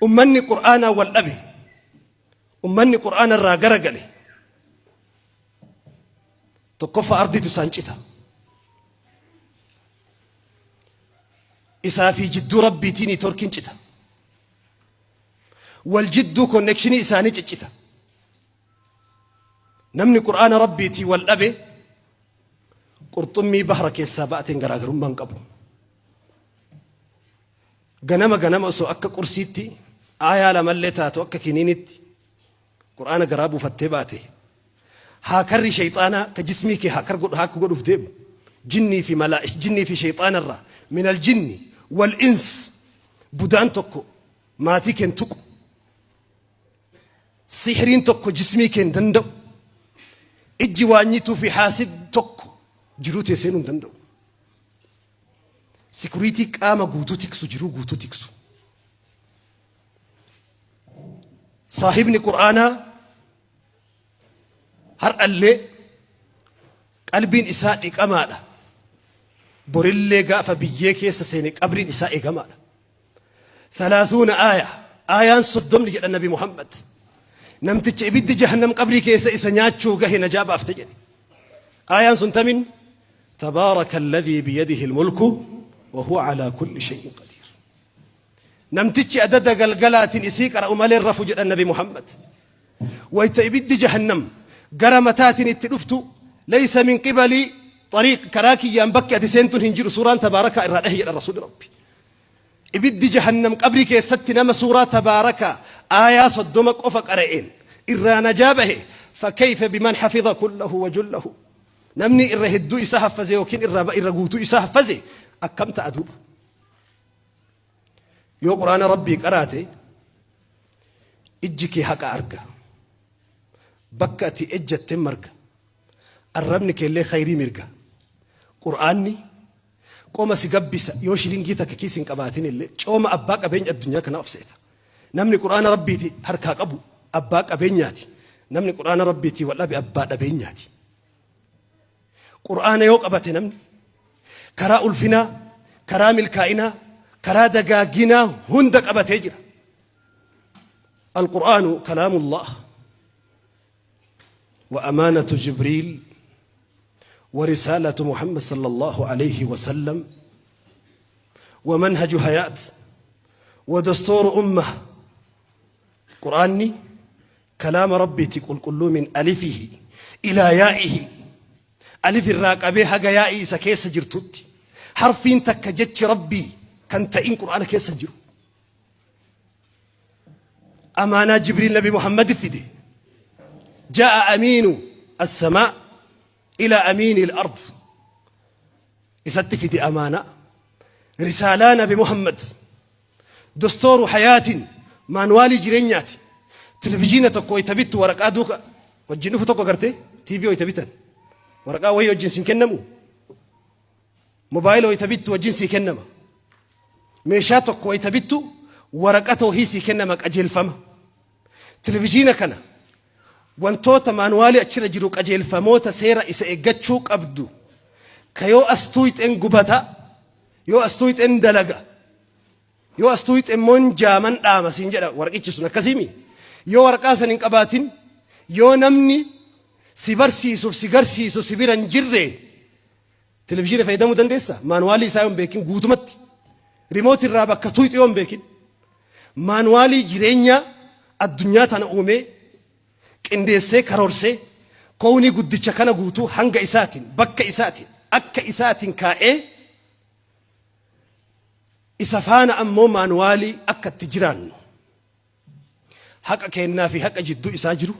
Ummanni Qur'aanaa wal dhabe, ummanni Qur'aana irraa garagale, tokkoffaa ardiitu isaan cita. Isaa fi jidduu Rabbiitii niitoorkiin cita. Wal jidduu konnekshinii isaanii ciccita. Namni Qur'aana Rabbiitii wal dhabe qurxummii bahra keessaa ba'ateen garaagarummaa hin qabu. Ganama ganama osoo akka qursiitti aayaa lamallee taatu akka kiniinitti Qur'aana garaa buufattee baate haakarri sheyxaanaa ka jismii kee haakar godhu haakku godhuuf deemu jinnii fi malaa jinnii fi sheyxaana irraa minal jinni wal ins budaan tokko maatii keen tuqu Sihriin tokko jismii kee hin danda'u. Ijji waanyituu fi haasid tokko jiruu tee seenuu hin danda'u. Sikuriitii qaama guutuu tiksu jiruu guutuu tiksu. Saahibni Qur'aanaa har'allee qalbiin isaa dhiqamaadha. Borillee gaafa biyyee keessa seene qabriin isaa eegamaadha. Thalaathuuna aaya aayaan soddomni jedhan nabi Muhammad namticha ibiddi jahannam qabrii keessa isa nyaachuu gahe najaa baafte jedhe aayaan sun tamin tabaaraka alladhii biyadihi almulku wa huwa alaa kulli shay'in qadiir namtichi adada galgalaatiin isii qara'u malee rafu jedhan nabi Muhammad wayta ibiddi jahannam gara mataatiin itti dhuftu laysa min qibali xariiq karaa kiyyaan bakki ati seentun hin jiru suuraan tabaarakaa irraa dhahi jedhan rasuuli rabbi Ibiddi jahannam qabrii keessatti nama suuraa tabaaraka aayaa 30 qofa qara'een irraa najaa bahe fakayfa biman hafiza kullahu wa jullahu namni irra hedduu isaa haffaze yookiin irra irra guutuu isaa haffaze akkam ta'a duuba yoo quraana rabbii qaraate ijji kee haqa arga bakka ati ejjatte marga arrabni keellee khayrii mirga qur'aanni Qoma si gabbisa yoo shilingii takka kiisi hin qabaatin illee cooma abbaa qabeenya addunyaa kanaa of seeta. Namni Qur'aana Rabbiiti harkaa qabu abbaa qabeenyaati. Namni Qur'aana Rabbiitii wal dhabe abbaa dhabeenyaati. Qur'aana yoo qabate namni karaa ulfinaa, karaa milkaa'inaa, karaa dagaaginaa hunda qabatee jira. Al-Qur'aanu kalaamullah wa amaanatu Jibriil ورسالة محمد صلى الله عليه وسلم ومنهج حياة ودستور أمة قرآني كلام ربي تقول كل من ألفه إلى يائه ألف الراقبة حق يائي إسا كيس جرتوتي حرفين تكجتش ربي كان تئن قرآن كيس جرو Amaanaa Jibriil Nabi Muhammad fide. Ja'a amiinu as-samaa ila amiini al-ard. Isatti fide amaanaa. Risaalaa Nabi Muhammad. Dostooru hayaatiin maanuwaalii jireenyaati. Televizhiina tokko wayita bittu waraqaa duuka wajjin dhufu tokko gartee TV wayita bitan. Waraqaa wayii wajjin sin kennamu. Mobaayila wayita bittu wajjin sii kennama. Meeshaa tokko wayita bittu waraqata wahii sii kennama qajeelfama. Televizhiina kana wantoota maanuwaalii achirra jiru qajeelfamoota seera isa eeggachuu qabdu ka yoo as tuuyxeen gubata yoo as tuuyxeen dalaga yoo as tuuyxe immoo hin jaaman dhaama siin jedha warqichi sun akkasiimi yoo waraqaa san hin qabaatin yoo namni si barsiisuuf si garsiisu si bira hin jirre Televizhiina fayyadamuu dandeessaa? Maanuwaalii isaa yoo hin beekin guutumatti. Rimooti irraa bakka tuqxu yoo hin beekin. Maanuwaalii jireenyaa addunyaa tana uumee qindeessee karoorsee kownii guddicha kana guutuu hanga isaatiin bakka isaatiin akka isaatiin kaa'ee isa faana ammoo maanuwaalii akka itti jiraannu haqa keennaa fi haqa jidduu isaa jiru